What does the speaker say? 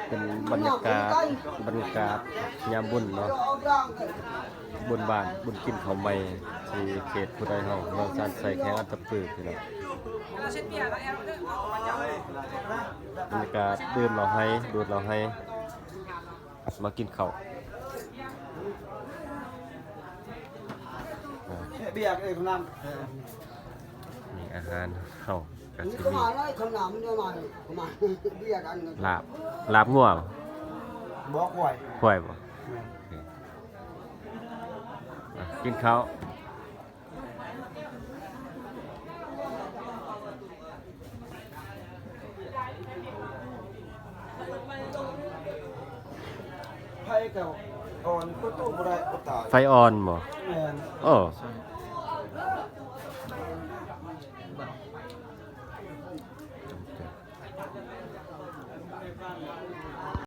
ເປັນບັນຍາກາດ ບັນຍາກາດຍາມບຸນເນາະ ບຸນບ້ານ ບຸນກິນເຂົ້າໃໝ່ ທີ່ເຂດພູດອຍເຮົາ ເມືອງຊານໄຊ ແຂວງອັດຕະປື ພີ່ນ້ອງ. ບັນຍາກາດດື່ມເຫຼົ້າໄຮ ດູດເຫຼົ້າໄຮ ມາກິນເຂົ້າ ເບຍເອີຍ ຂະໜາດ ນີ້ອາຫານເຮົາກະຊິມີ ຂະໜາດ ເບຍກັນ ລາບ ລາບງົວບໍ່? ຄວາຍ ຄວາຍບໍ່? ແມ່ນ ໂອເຄ ອ່ະ ກິນເຂົ້າ. ໄຟກໍອ່ອນ ເປີດຕູ້ບໍ່ໄດ້ ກໍຕາຍ. ໄຟອ່ອນບໍ່? ແມ່ນ ໂອ້.